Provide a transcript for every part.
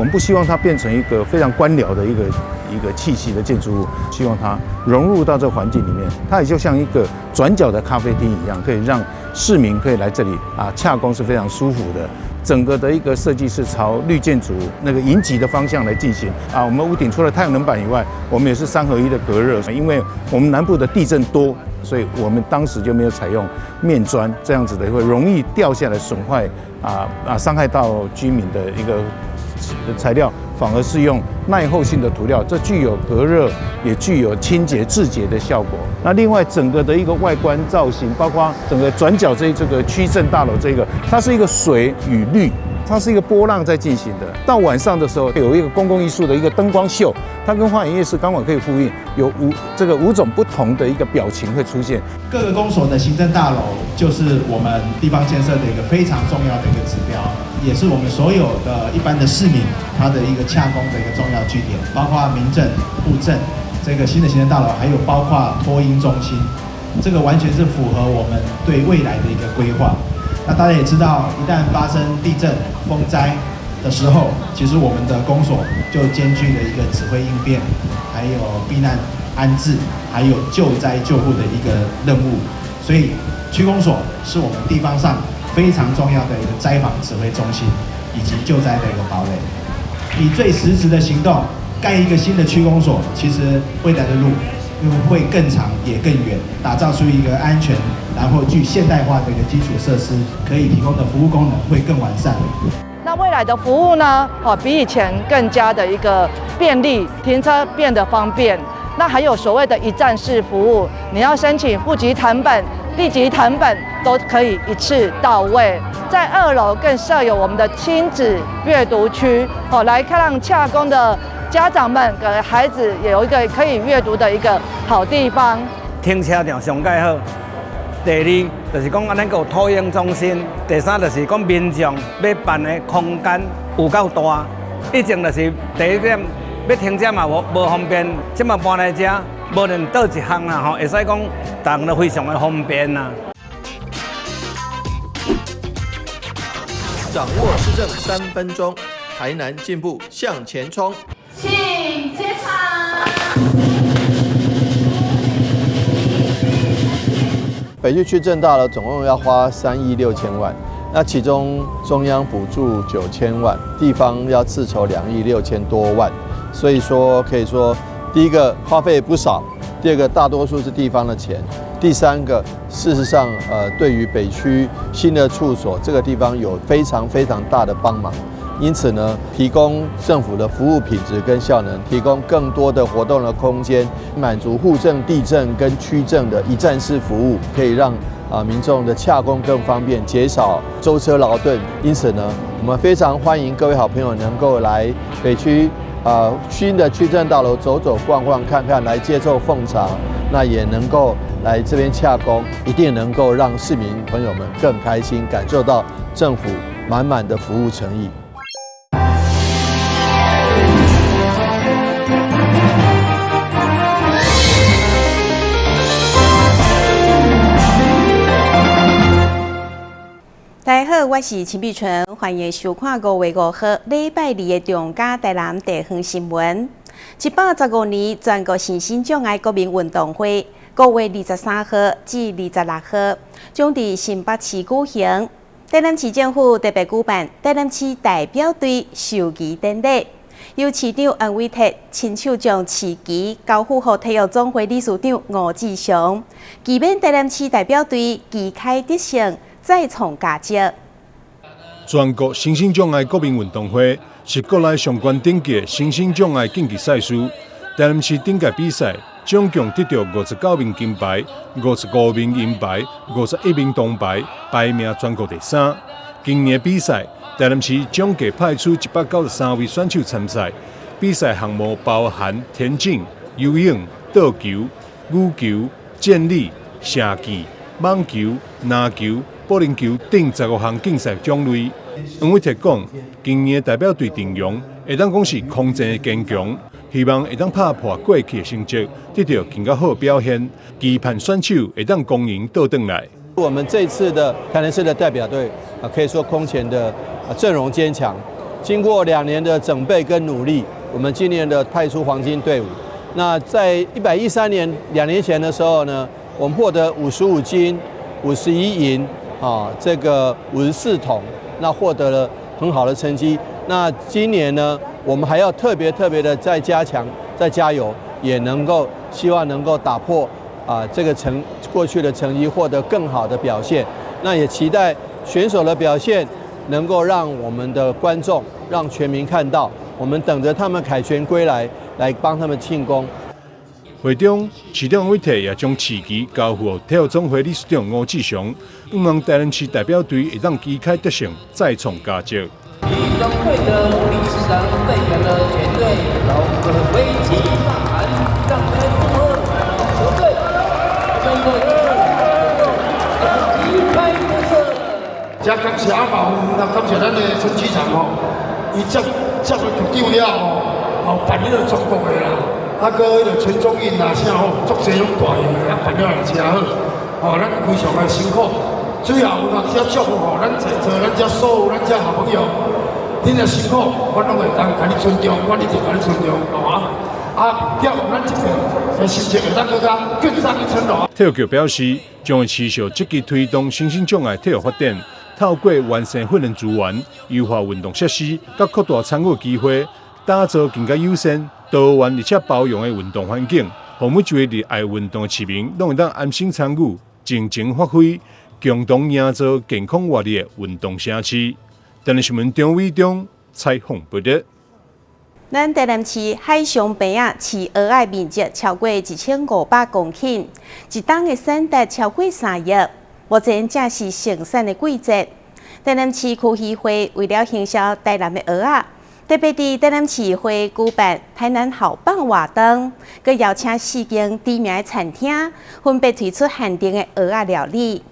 我們不希望它變成一個非常官僚的一個氣息的建築物，希望它融入到這個環境裡面，它也就像一個轉角的咖啡廳一樣，可以讓市民可以來這裡啊，洽公是非常舒服的。整個的一個設計是朝綠建築那個迎擊的方向來進行啊。我們屋頂除了太陽能板以外，我們也是三合一的隔熱，因為我們南部的地震多，所以我們當時就沒有採用面磚這樣子的，會容易掉下來損壞傷害到居民的一個材料，反而是用耐候性的塗料，這具有隔熱，也具有清潔自潔的效果。那另外整個的一個外觀造型，包括整個轉角這個區政大樓這個，它是一個水與綠，它是一個波浪在進行的。到晚上的時候，有一個公共藝術的一個燈光秀，它跟花園夜市剛好可以呼應，有五種不同的一個表情會出現。各個公所的行政大樓就是我們地方建設的一個非常重要的一個指標，也是我們所有的一般的市民他的一個洽公的一個重要據點，包括民政、戶政這個新的行政大樓，還有包括托嬰中心，這個完全是符合我們對未來的一個規劃。那大家也知道，一旦發生地震、風災的時候，其實我們的公所就兼具了一個指揮應變，還有避難安置，還有救災救護的一個任務。所以區公所是我們地方上非常重要的一個災防指揮中心，以及救災的一個堡壘。以最實質的行動蓋一個新的區公所，其實未來的路會更長也更遠，打造出一個安全，然後具現代化的一個基礎設施，可以提供的服務功能會更完善。那未來的服務呢？比以前更加的一個便利，停車變得方便。那還有所謂的一站式服務，你要申請戶籍謄本、地籍謄本都可以一次到位。在二樓更設有我們的親子閱讀區，來看讓洽公的家長們給孩子也有一個可以閱讀的一個好地方。停車場上蓋好。第二就是講，咱閣有托嬰中心。第三就是講，民眾欲辦的空間有夠大。以前就是第一點，欲停車嘛無方便，這馬搬來遮，無論佗一項啦吼，會使講，逐項都非常的方便啦。掌握市政3分鐘，台南進步向前衝。請接場。北區區政大樓總共要花3億6千萬，那其中中央補助9000萬，地方要自籌2億6千多萬，所以說可以說，第一個花費不少，第二個大多數是地方的錢，第三個事實上，對於北區新的處所這個地方有非常非常大的幫忙，因此呢，提供政府的服務品質跟效能，提供更多的活動的空間，滿足戶政、地政跟區政的一站式服務，可以讓民眾的洽公更方便，減少舟車勞頓。因此呢，我們非常歡迎各位好朋友能夠來北區新的區政大樓走走逛逛看看，來接受奉茶，那也能夠來這邊洽公，一定能夠讓市民朋友們更開心，感受到政府滿滿的服務誠意。大家好，我是陳碧純，歡迎收看5月5號禮拜二的中嘉台南地方新聞。115年全國身心障礙國民運動會，5月23號至26號，將佇新北市舉行。台南市政府特別舉辦台南市代表隊授旗典禮，由市長黃偉哲親手將市旗交付予體育總會理事長吳志雄，祈勉台南市代表隊旗開得勝，再創佳績。全國身心障礙國民運動會是國內上懸等級的身心障礙競技賽事。台南市頂屆比賽總共得到59面金牌、55面銀牌、51面銅牌，排名全國第三。今年比賽，台南市總計派出193位選手參賽，比賽項目包含田徑、游泳、桌球、羽球、健力、射擊、網球、籃球、保齡球等15項競賽種類。黃偉哲講，今年代表隊陣容會當講是空前的堅強，希望會當拍破過去的成績，得到更加好表現，期盼選手會當光榮倒轉來。我們這次的台南市的代表隊啊，可以說空前的陣容堅強，經過2年的準備跟努力，我們今年的派出黃金隊伍。那在113年2年前的時候呢，我們獲得55金、51銀啊，這個54銅，那獲得了很好的成績。那今年呢，我們還要特別特別的再加強、再加油，也能夠希望能夠打破啊這個過去的成績，獲得更好的表現。那也期待選手的表現能夠讓我們的觀眾、讓全民看到，我們等着他們凱旋歸來，來幫他們慶功。會中，市長委託也將市旗交付體育總會理事長吳志雄，向望台南市代表隊會當旗開得勝，再創佳績。體育總會的理事長代表了全隊，老哥揮旗呐喊，讓來祝賀球隊，我們的旗開得勝。這感謝阿毛，那感謝咱的陳局長吼，伊接了局長了後，哦辦彼個全國的啦，啊閣彼個陳宗印啊啥吼，足濟攏大型的，啊辦了也誠好，哦，咱非常的辛苦。最後有當時祝福吼，咱在座咱遮所有咱遮好朋友，恁若辛苦，我攏會當共你尊重，我一定共你尊重，好啊。啊，希望咱這邊的成績會當閣較更上一層樓。體育局表示，將會持續積極推動身心障礙體育發展，透過完善訓練資源、優化運動設施，佮擴大參與機會，打造更加友善、多元而且包容的運動環境，予每一位熱愛運動的市民攏會當安心參與，盡情發揮，共同營造健康活力的運動城市。台南新聞張偉中採訪報導。咱台南市海上坪仔飼蚵仔面積超過1500公頃，一冬的產值超過3億。目前正是盛產的季節。台南市區漁會為了行銷台南的蚵仔，特別佇台南市會舉辦台南好棒活動，閣邀請四間知名的餐廳，分別推出限定的蚵仔料理。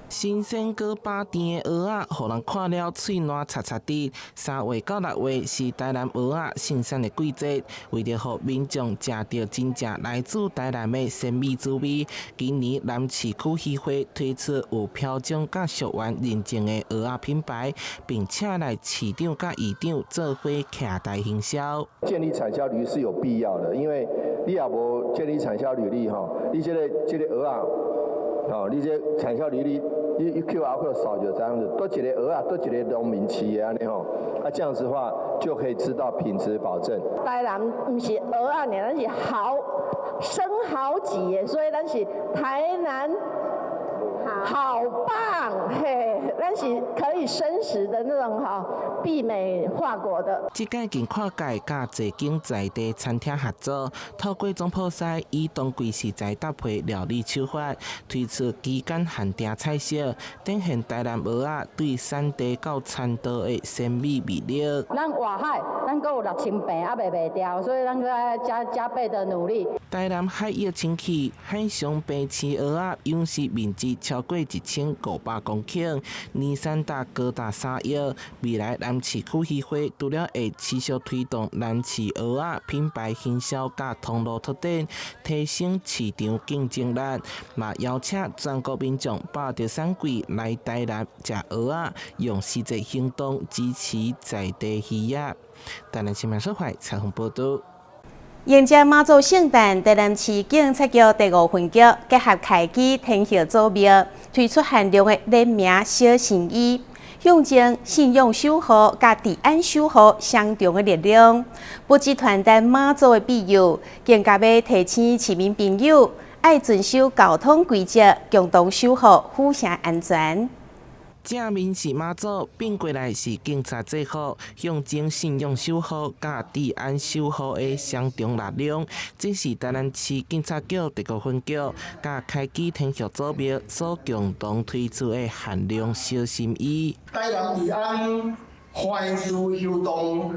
新鮮閣飽甜的蚵仔，予人看了喙瀾擦擦滴。3月到6月是台南蚵仔盛產的季節，為著予民眾食著真正來自台南的鮮美滋味，今年南市區漁會推出有標準佮溯源認證的蚵仔品牌，並請來市長佮議長做伙徛台行銷。建立產銷履歷是有必要的，因為你若無建立產銷履歷吼，你這個蚵仔，哦，你這產銷履歷，你 QR code 掃就這樣子，佗一个蚵仔，佗一个農民飼的按呢吼，啊這樣子的話就可以知道品質保證。台南毋是蚵仔爾，咱是蠔生蠔級的，所以咱是台南好棒嘿，咱是可以生食的那種哈，媲美法國的。這屆更跨界佮濟間在地餐廳合作，透過總鋪師以當季食材搭配料理手法，推出期間限定菜色，展現台南蚵仔對產地到餐桌的鮮美魅力。咱外海，咱閣有6000坪猶未賣掉，所以咱閣愛加倍的努力。台南海域清氣，海上坪飼蚵仔養殖面積超過1500公頃，年產值高達3億。未來南市區漁會除了會持續推動南市蚵仔品牌行銷佮通路拓展，提升市場競爭力，嘛邀請全國民眾把著產季來台南食蚵仔，用實際行動支持在地漁業。台南新聞小懷採訪報導。迎接媽祖聖誕，台南市警察局第五分局結合開基天后祖廟，推出限量的聯名小心意，象徵信仰守護佮治安守護雙重的力量。不只傳達媽祖的庇佑，更加欲提醒市民朋友愛遵守交通規則，共同守護府城安全。正面是媽祖，變過來是警察制服，象徵信仰守護佮治安守護的雙重力量。這是台南市警察局第五分局佮開基天后祖廟所共同推出的限量小心意。台南治安，懷殊行動，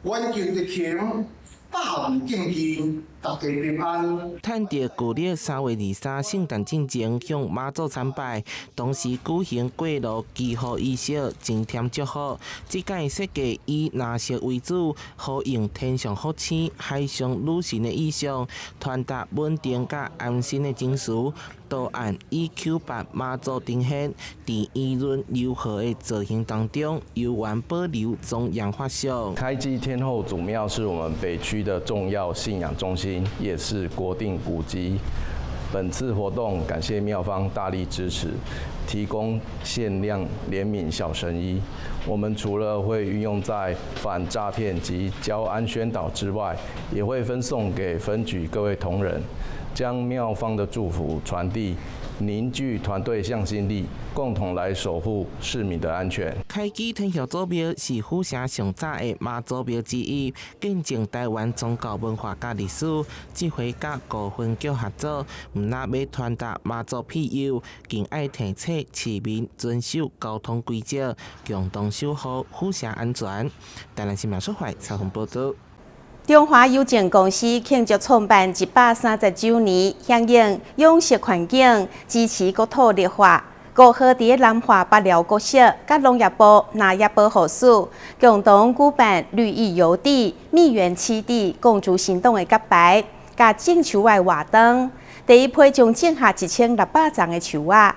挽救敵情，百無禁忌。大家平安。趁著舊曆3月23聖誕進前向媽祖參拜，同時舉行過路祈福儀式，增添祝福。這擺設計以藍色為主，呼應天上福星、海上女神的意象，傳達穩定佮安心的情緒。圖案以 Q 版媽祖呈現，佇圓潤柔和的造型當中，猶原保留莊嚴法相。開基天后祖廟是我們北區的重要信仰中心，也是國定古蹟。本次活動感謝廟方大力支持，提供限量聯名小神衣。我們除了會運用在反詐騙及交安宣導之外，也會分送給分局各位同仁，將廟方的祝福傳遞，凝聚團隊向心力，共同來守護市民的安全。開基天后祖廟是府城上早的媽祖廟之一，見證台灣宗教文化佮歷史。這回佮高分局合作，毋但欲傳達媽祖庇佑，更愛提醒市民遵守交通規則，共同守護府城安全。台南新聞出發採訪報道。中華郵政公司慶祝創辦130週年，響應永續環境，支持國土綠化。5號佇南華北寮國小、佮農業部林業保護署共同舉辦綠意郵遞蜜源七地共築行動的揭牌，佮種樹仔活動。第一批將種下1600叢的樹仔。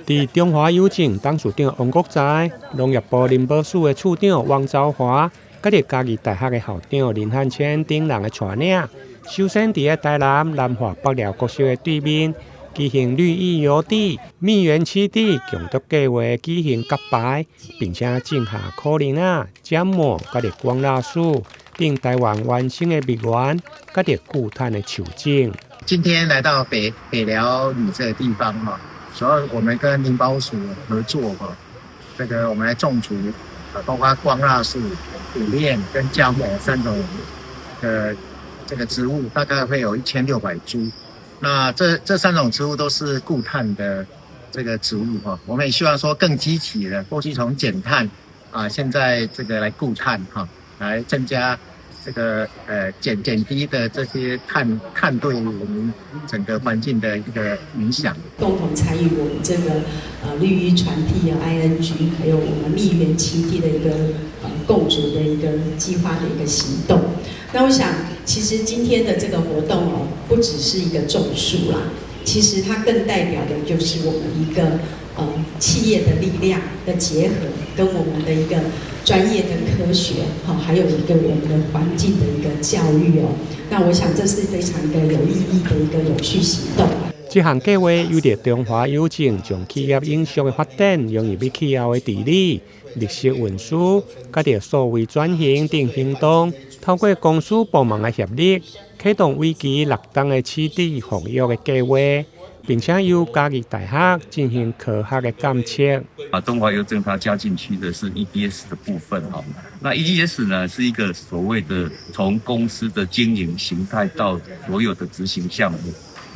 佇中華郵政董事長王國材、農業部林保署的處長王昭華，佮著嘉義大學的校長林漢謙等人的帶領，首先佇咧台南南華北寮國小的對面舉行綠意郵遞蜜源七地共築計畫舉行揭牌，並且種下苦苓仔、漿膜佮著廣蠟樹等台灣原生的蜜源，佮著固碳的樹種。今天來到北北寮里這個地方哈，主要我們跟林保署合作哈，這個我們來種植，包括光蠟樹、苦楝跟膠木三種的這個植物，大概會有1600株。那這三種植物都是固碳的這個植物哈，我們也希望說更積極的，過去從減碳啊，現在這個來固碳哈，來增加這個減低的這些碳對我們整個環境的一個影響。共同參與我們這個綠意傳遞啊 ING，還有我們蜜源七地的一個共築的一個計劃的一個行動。那我想，其實今天的這個活動哦，不只是一個種樹啦，其實它更代表的就是我們一個企業的力量的結合，跟我們的一個專業的科學，好，還有一個我們的環境的一個教育哦。那我想這是非常一個有意義的一個永續行動。這項計劃由著中華郵政將企業永續的發展融入氣候的治理、綠色運輸、佮著數位轉型等行動，透過公司部門的協力，啟動為期6冬的七地復育的計劃，並且由嘉義大學進行科學的監測。啊，中華郵政它加進去的是 EDS 的部分哈。那 EDS 呢是一個所謂的從公司的經營形態到所有的執行項目。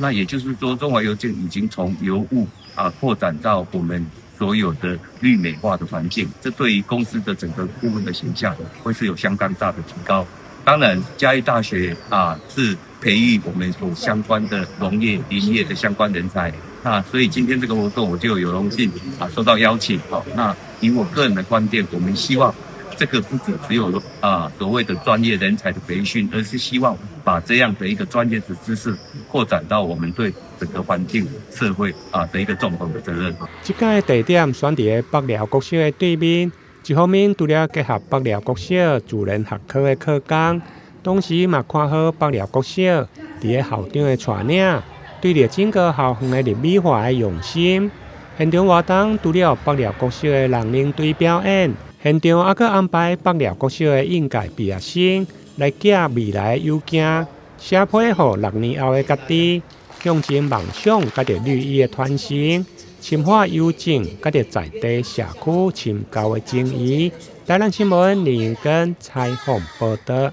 那也就是說，中華郵政已經從郵務啊擴展到我們所有的綠美化的環境，這對於公司的整個顧問的形象會是有相當大的提高。當然，嘉義大學啊是培育我們所相關的農業、林業的相關人才。那所以今天這個活動，我就有榮幸啊受到邀請。好，那以我個人的觀點，我們希望這個不只只有啊所謂的專業人才的培訓，而是希望把這樣的一個專業的知識擴展到我們對整個環境、社會啊的一個綜合的責任。這擺地點選佇咧北寮國小的對面，一方面除了結合北寮國小自然學科的課綱，同時嘛看好北寮國小佇咧校長的帶領，對著整個校園的綠美化的用心。現場活動除了北寮國小的龍獅隊表演，現場猶閣安排北寮國小的應屆畢業生來寄未來郵件，寫批予6年後的家己，象徵夢想佮著綠意的傳承，深化郵政佮著在地社區深厚的情誼。台南新聞林英根採訪報道。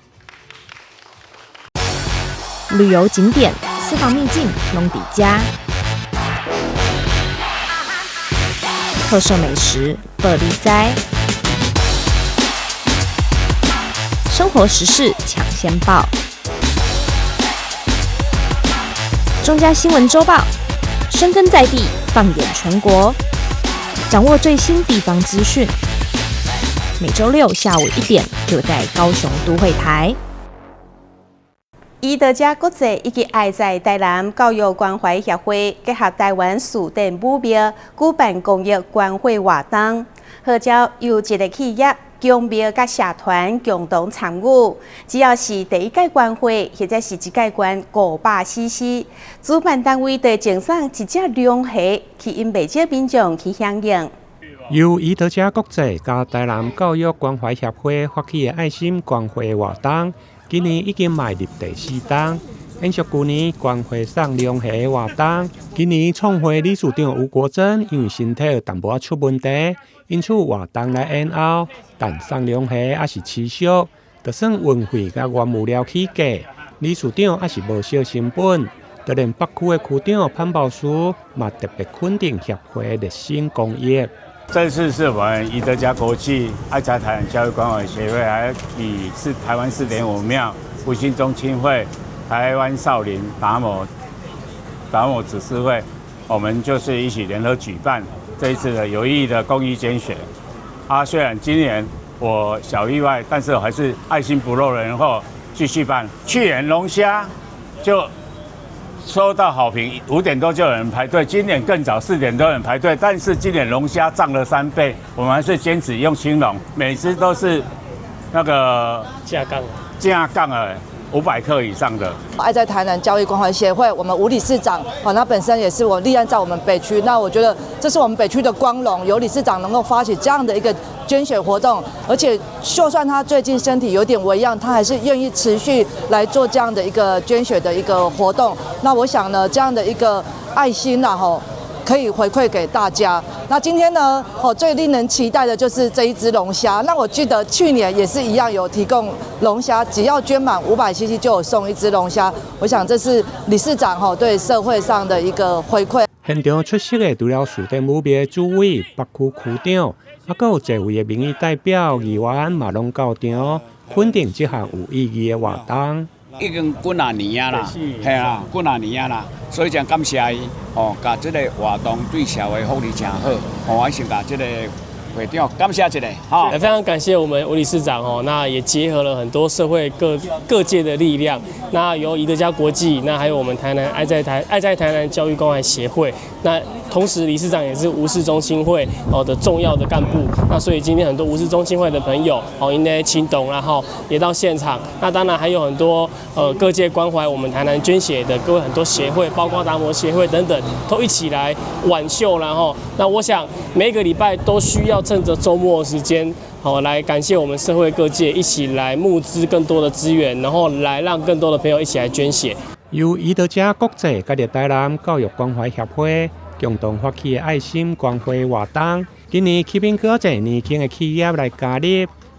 旅遊景點、私房秘境，攏佇遮。特色美食，報你知。生活時事搶先報。中嘉新聞週報，深耕在地，放眼全國，掌握最新地方資訊。每週六下午1點，就在高雄都會台。宜德家國際以及愛在台南教育關懷協會結合臺灣士典武廟舉辦公益關懷活動，號召優質的企業、宮廟佮社團共同參與。只要是第一屆關懷，或者是一屆捐500 cc，主辦單位就贈送一隻龍蝦，吸引袂少民眾去響應。由宜德家國際佮台南教育關懷協會發起的愛心關懷活動，今年已經邁入第四冬，延續舊年關懷送龍蝦的活動。今年創會理事長吳國楨因為身體有淡薄仔出問題，因此活動來延後，但送龍蝦猶是持續，就算運費佮原物料起價，理事長猶是無惜成本。就連北區的區長潘寶書嘛特別肯定協會熱心公益。這次是我們宜德家國際愛在台南教育關懷協會，還以是台灣士典武廟、復興宗親會、台灣少林達摩達摩祖師會，我們就是一起聯合舉辦這一次的有意義的公益捐血。啊，雖然今年我小意外，但是我還是愛心不落人後繼續辦。去年龍蝦就收到好評，5點多就有人排隊。今年更早，4點多有人排隊。但是今年龍蝦漲了3倍，我們還是堅持用青龍，每隻都是那個正港正港的500克以上的。愛在台南教育關懷協會，我們吳理事長，哦，他本身也是我立案在我們北區，那我覺得這是我們北區的光榮，有理事長能夠發起這樣的一個捐血活動，而且就算他最近身體有點微恙，他還是願意持續來做這樣的一個捐血的一個活動。那我想呢，這樣的一個愛心呐，吼，可以回饋給大家。那今天呢，哦，最令人期待的就是這一隻龍蝦。那我記得去年也是一樣有提供龍蝦，只要捐滿500 cc 就有送一隻龍蝦。我想這是理事長吼對社會上的一個回饋。現場出席的除了士典武廟的主委、北區區長，猶閣有濟位的民意代表、議員嘛攏到場，肯定這項有意義的活動。已經幾若年啊啦，係啊，幾若年啊啦，所以真感謝伊，吼，共這個活動對社會福利誠好，吼，我先共這個會長感謝一下，哈。非常感謝我們吳理事長哦，那也結合了很多社會各界的力量，那由宜德家國際，那還有我們台南愛在台南教育關懷協會，那同時理事長也是吳氏宗親會哦的重要的幹部，那所以今天很多吳氏宗親會的朋友哦，𪜶的親董然後也到現場，那當然還有很多各界關懷我們台南捐血的各位很多協會，包括達摩協會等等，都一起來挽袖，然後那我想每個禮拜都需要趁着週末時間，好來感謝我們社會各界一起來募資更多的資源，然後來讓更多的朋友一起來捐血。由宜德家國際佮台南教育關懷協會共同發起的愛心關懷活動，今年吸引閣濟年輕的企業來加入。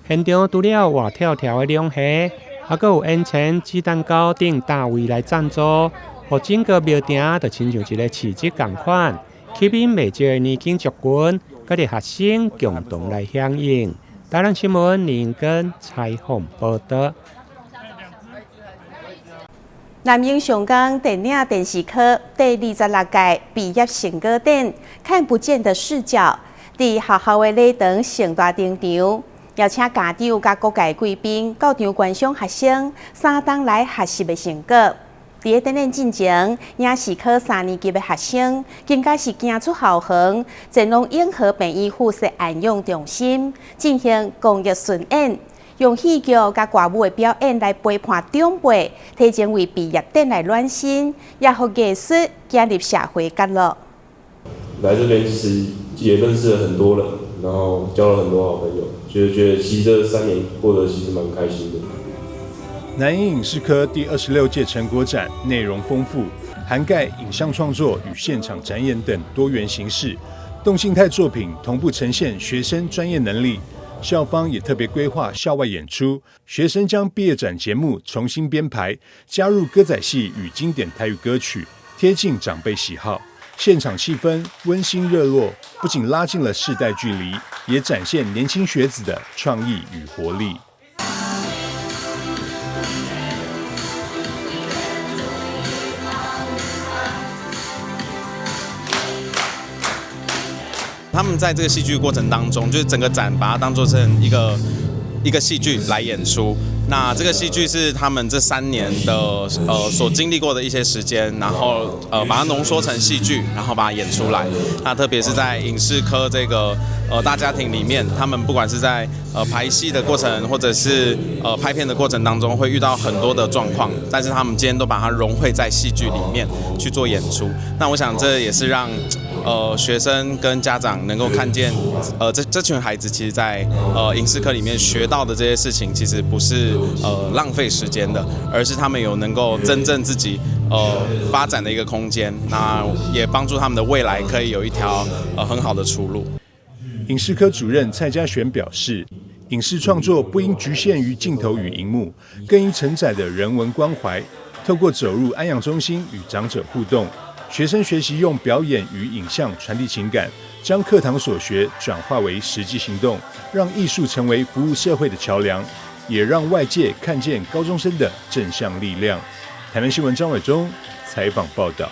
現場除了活跳跳的龍蝦，猶閣有煙腸、雞蛋糕等單位來贊助，予整個廟埕就親像一个市集仝款，吸引袂少的年輕族群、佮學生共同來響應。台南新聞林根採訪報道。南英上港電影電視科第26屆畢業成果展，看不見的視角，佇學校的禮堂盛大登場，邀請家長佮各界貴賓到場觀賞學生三冬來學習的成果。佇咧展覽進前，影視科三年級的學生，更加是行出校園，前往永和病院附設安養中心進行公益巡演。用戲劇佮歌舞的表演來陪伴長輩，提前為畢業典來暖身，也予藝術走入社會角落。來這邊其實也認識了很多人，然後交了很多好朋友，覺得其實這3年過得其實蠻開心的。南瑛影視科第26屆成果展內容豐富，涵蓋影像創作與現場展演等多元形式，動靜態作品同步呈現學生專業能力。校方也特別規劃校外演出，學生將畢業展節目重新編排，加入歌仔戲與經典台語歌曲，貼近長輩喜好。現場氣氛溫馨熱絡，不僅拉近了世代距離，也展現年輕學子的創意與活力。他們在這個戲劇過程當中，就是整個展把它當做成一個一個戲劇來演出。那這個戲劇是他們這3年的所經歷過的一些時間，然後把它濃縮成戲劇，然後把它演出來。那特別是在影視科這個大家庭裡面，他們不管是在排戲的過程，或者是拍片的過程當中，會遇到很多的狀況，但是他們今天都把它融匯在戲劇裡面去做演出。那我想這也是讓學生跟家長能夠看見，這群孩子其實在影視科裡面學到的這些事情，其實不是浪費時間的，而是他們有能夠真正自己發展的一個空間，那也幫助他們的未來可以有一條很好的出路。影視科主任蔡家璇表示，影視創作不應局限於鏡頭與螢幕，更應承載的人文關懷。透過走入安養中心與長者互動，學生學習用表演與影像傳遞情感，將課堂所學轉化為實際行動，讓藝術成為服務社會的橋梁，也讓外界看見高中生的正向力量。台南新聞張偉忠採訪報道。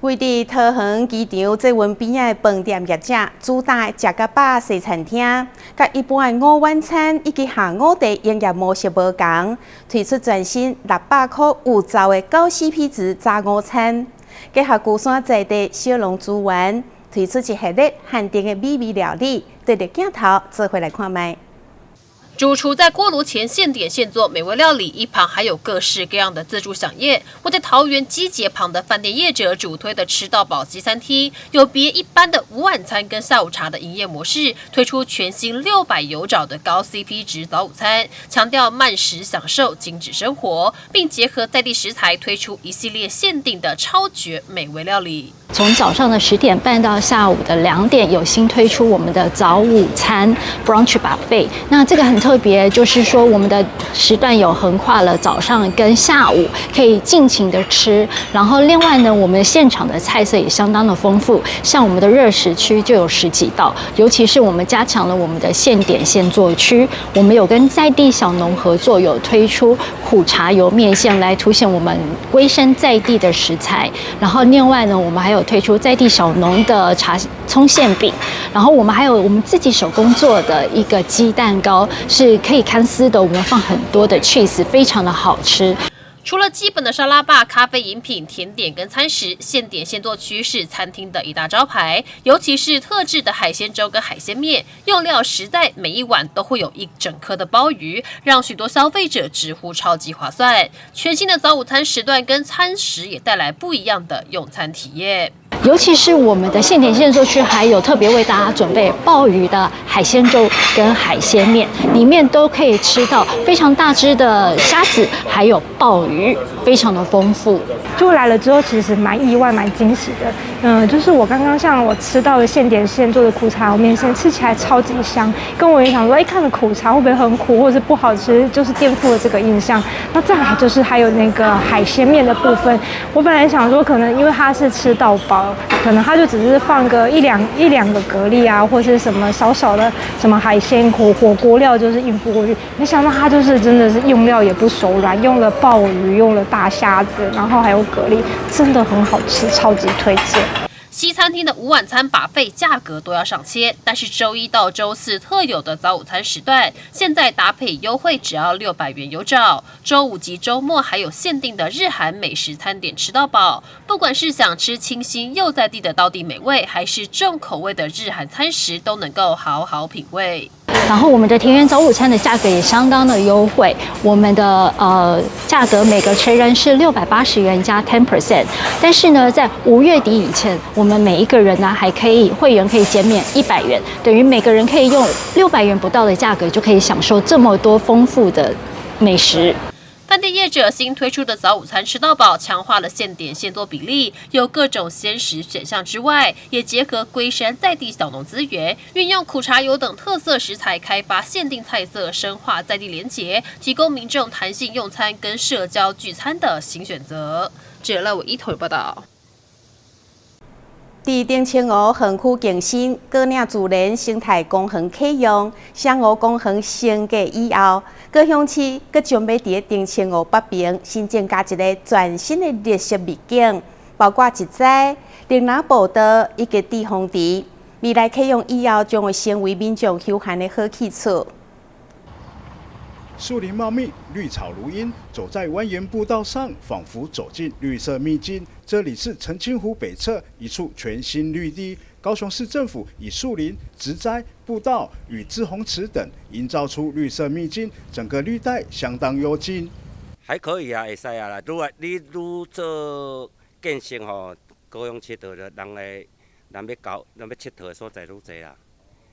位佇桃園機場捷運邊仔的飯店業者，主打食甲飽西餐廳，佮一般的午晚餐以及下午茶營業模式無仝，推出全新600箍有找的高 CP 值早午餐，結合龜山在地小農資源，推出一系列限定的美味料理，對著鏡頭做伙來看覓。主廚在鍋爐前現點現做美味料理，一旁還有各式各樣的自助饗宴。位在桃園機捷旁的飯店業者主推的吃到飽西餐廳，有別一般的午晚餐跟下午茶的營業模式，推出全新600有找的高 CP 值早午餐，強調慢食享受、精緻生活，並結合在地食材推出一系列限定的超絕美味料理。從早上的10點半到下午的2點，有新推出我們的早午餐 brunch buffet。那這個很特別，就是說我們的時段有橫跨了早上跟下午，可以盡情的吃。然後另外呢，我們現場的菜色也相當的豐富，像我們的熱食區就有十幾道，尤其是我們加強了我們的現點現做區，我們有跟在地小農合作，有推出苦茶油麵線來凸顯我們龜山在地的食材。然後另外呢，我們還有推出在地小農的茶蔥餡餅，然後我們還有我們自己手工做的一個雞蛋糕，是可以牽絲的，我們放很多的 cheese，非常的好吃。除了基本的沙拉吧、咖啡飲品、甜點跟餐食，現點現做區是餐廳的一大招牌。尤其是特製的海鮮粥跟海鮮麵，用料實在，每一碗都會有一整顆的鮑魚，讓許多消費者直呼超級划算。全新的早午餐時段跟餐食也帶來不一樣的用餐體驗。尤其是我們的現點現做區，還有特別為大家準備鮑魚的海鮮粥跟海鮮麵，裡面都可以吃到非常大隻的蝦子，還有鮑魚，非常的豐富。就來了之後，其實蠻意外、蠻驚喜的。就是我剛剛像我吃到的現點現做的苦茶油麵線，吃起來超級香。跟我也想說，哎，看着苦茶會不會很苦，或者是不好吃，就是顛覆了這個印象。那再來就是還有那個海鮮麵的部分，我本來想說，可能因為它是吃到飽，可能它就只是放個一兩個蛤蜊啊，或是什麼少少的什麼海鮮火鍋料，就是應付過去。沒想到它就是真的是用料也不手軟，用了鮑魚，用了大蝦子，然後還有蛤蜊，真的很好吃，超級推薦。西餐廳的午晚餐 buffet 價格都要上千，但是週一到週四特有的早午餐時段，現在搭配優惠只要600元有找。週五及週末還有限定的日韓美食餐點吃到飽。不管是想吃清新又在地的道地美味，還是重口味的日韓餐食，都能夠好好品味。然後我們的田園早午餐的價格也相當的優惠，我們的價格每個成人是680元加 10%，但是呢，在5月底以前，我們每一個人呢還可以會員可以減免100元，等於每個人可以用600元不到的價格就可以享受這麼多豐富的美食。飯店業者新推出的早午餐吃到飽，強化了現點現做比例，有各種鮮食選項之外，也結合龜山在地小農資源，運用苦茶油等特色食材開發限定菜色，深化在地連結，提供民眾彈性用餐跟社交聚餐的新選擇。記者賴偉一頭報道。佇澄清湖園區更新，果嶺自然生態公園啟用，雙湖公園升格以後，高雄市閣將欲佇澄清湖北爿新增加一个全新的綠色美景，包括植栽、綠林步道以及致風池。未來啟用以後，將會成為民眾休閒的好去處。樹林茂密，綠草如茵，走在蜿蜒步道上，仿佛走進綠色秘境。這裡是澄清湖北側一處全新綠地。高雄市政府以樹林、植栽、步道與滯洪池等，營造出綠色秘境，整個綠帶相當幽靜。還可以啊，會使啊啦。愈來你愈做建設吼，高雄𨑨迌人來人欲交，人欲𨑨迌的所在愈濟啦。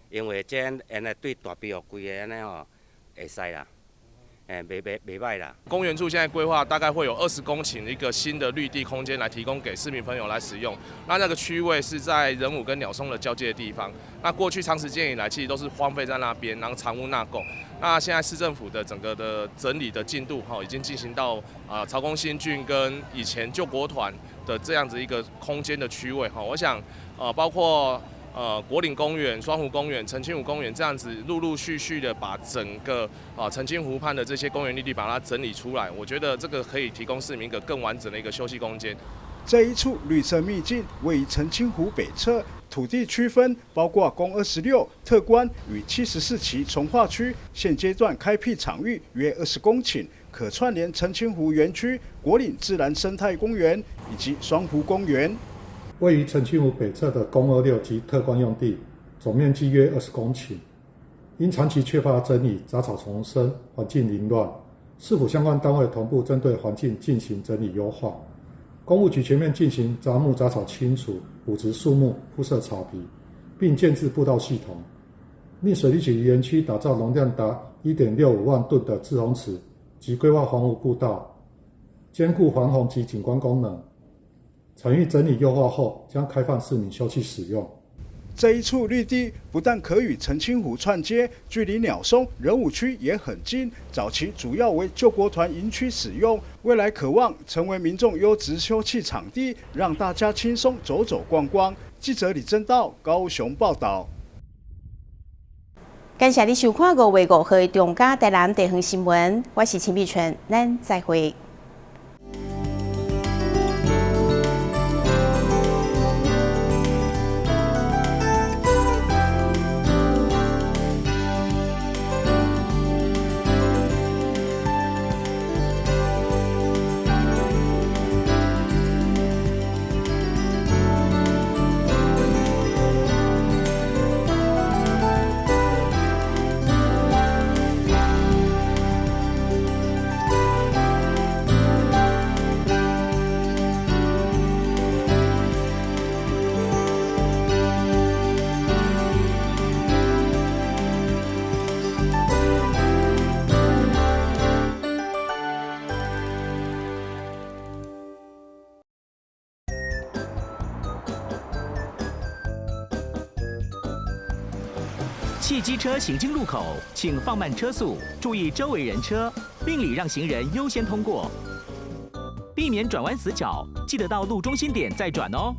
因為這原來對大庇予規个按呢吼，會使啦。欸，袂袂袂䆀啦。公園處現在規劃大概會有20公頃一個新的綠地空間來提供給市民朋友來使用。那那個區位是在仁武跟鳥松的交界的地方。那過去長時間以來，其實都是荒廢在那邊，然後藏污納垢。那現在市政府的整個的整理的進度，哈，已經進行到啊，曹公新郡跟以前救國團的這樣子一個空間的區位，哈，我想，包括國嶺公園、雙湖公園、澄清湖公園這樣子，陸陸續續的把整個啊澄清湖畔的這些公園綠地把它整理出來，我覺得這個可以提供市民一個更完整的一個休息空間。這一處綠色秘境位於澄清湖北側，土地區分包括公26特觀與74期重劃區，現階段開闢場域約20公頃，可串聯澄清湖園區、果嶺自然生態公園以及雙湖公園。位於澄清湖北側的公26及特觀用地，總面積約20公頃，因長期缺乏整理，雜草叢生，環境凌亂。市府相關單位同步針對環境進行整理優化，工務局全面進行雜木雜草清除、補植樹木、鋪設草皮，並建置步道系統。另水利局園區打造容量達1.65萬噸的滯洪池及規劃防洪步道，兼顧防洪及景觀功能。場域整理優化後，將開放市民休憩使用。這一處綠地不但可與澄清湖串接，距離鳥松、仁武區也很近。早期主要為救國團營區使用，未來可望成為民眾優質休憩場地，讓大家輕鬆走走逛逛。記者李正道高雄報道。感謝你收看5月5號的中嘉台南地方新聞，我是陳美春，咱再會。汽機車行經路口，請放慢車速，注意周圍人車，並禮讓行人優先通過，避免轉彎死角，記得到路中心點再轉哦。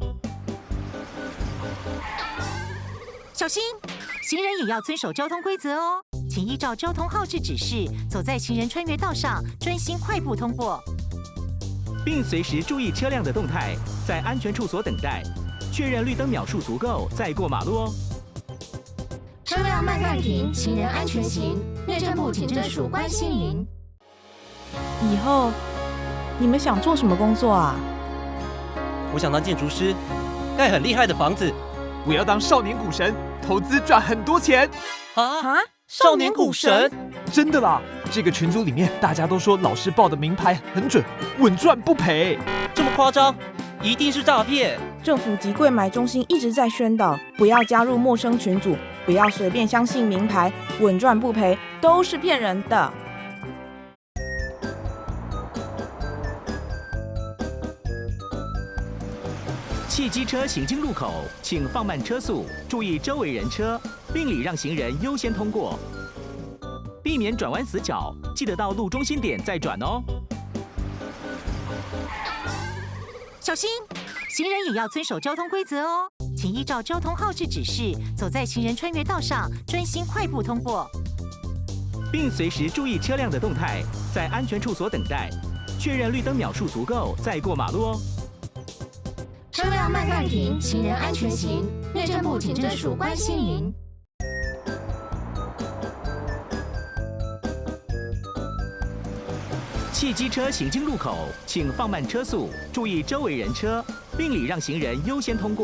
小心，行人也要遵守交通規則哦，請依照交通號誌指示，走在行人穿越道上，專心快步通過，並隨時注意車輛的動態，在安全處所等待，確認綠燈秒數足夠再過馬路哦。車輛慢慢停，行人安全行。內政部警政署關心您。以後你們想做什麼工作啊？我想當建築師，蓋很厲害的房子。我要當少年股神，投資賺很多錢。啊？少年股神？真的啦！這個群組裡面大家都說老師報的明牌很準，穩賺不賠。這麼誇張？一定是詐騙。政府及櫃買中心一直在宣導，不要加入陌生群組，不要隨便相信明牌，穩賺不賠都是騙人的。汽機車行經路口，請放慢車速，注意周圍人車，並禮讓行人優先通過，避免轉彎死角，記得到路中心點再轉哦。小心，行人也要遵守交通規則哦，請依照交通號誌指示，走在行人穿越道上，專心快步通過，並隨時注意車輛的動態，在安全處所等待，確認綠燈秒數足夠再過馬路哦。車輛慢慢停，行人安全行。內政部警政署關心您。汽機車行經路口，請放慢車速，注意周圍人車，並禮讓行人優先通過。